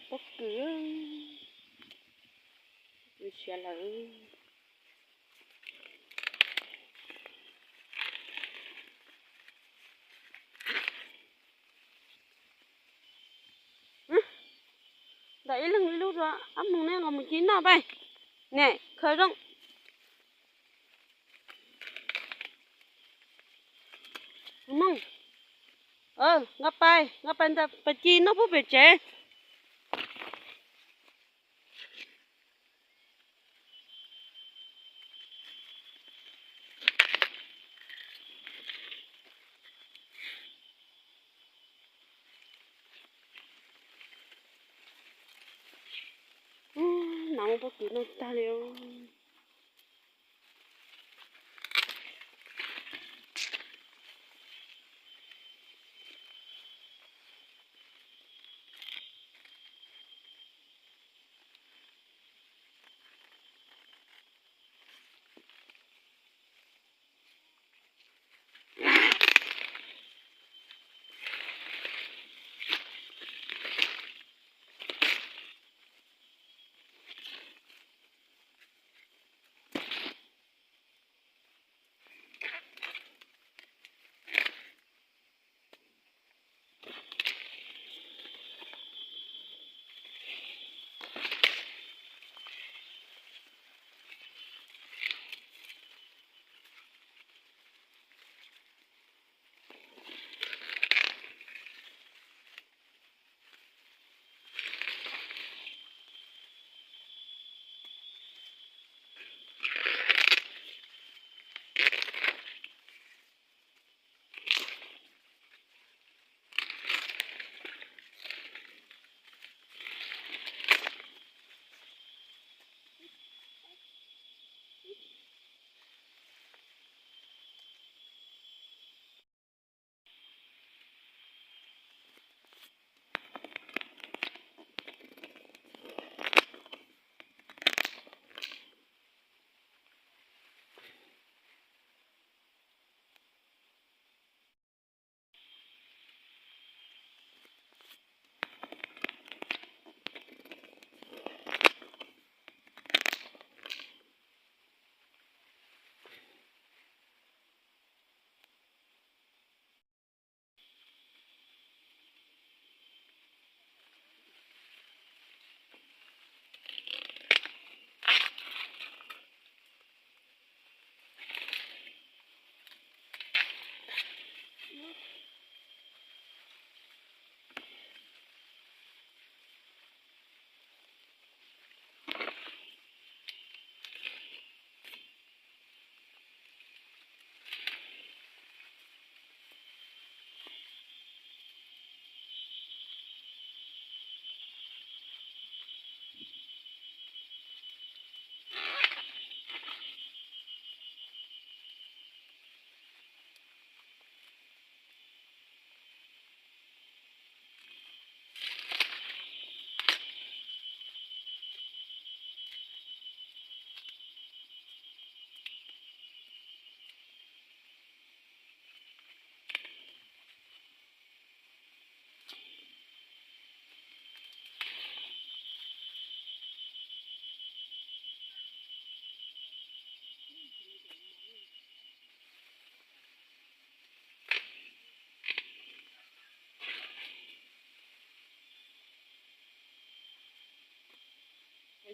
Pob kws, kws siav lawm. Ntawm ib leeg ib lub rau, ob moog neb nkaus mus ci noj peb. Niam, khaws zoo. Moog, nqa pais, nqa pais ntawm pais ci noj pub pem tsev. Ub, nag muaj pob kws noj tag li.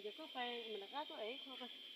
Yog koj pais mas lawv qab tuaj ev ib qho.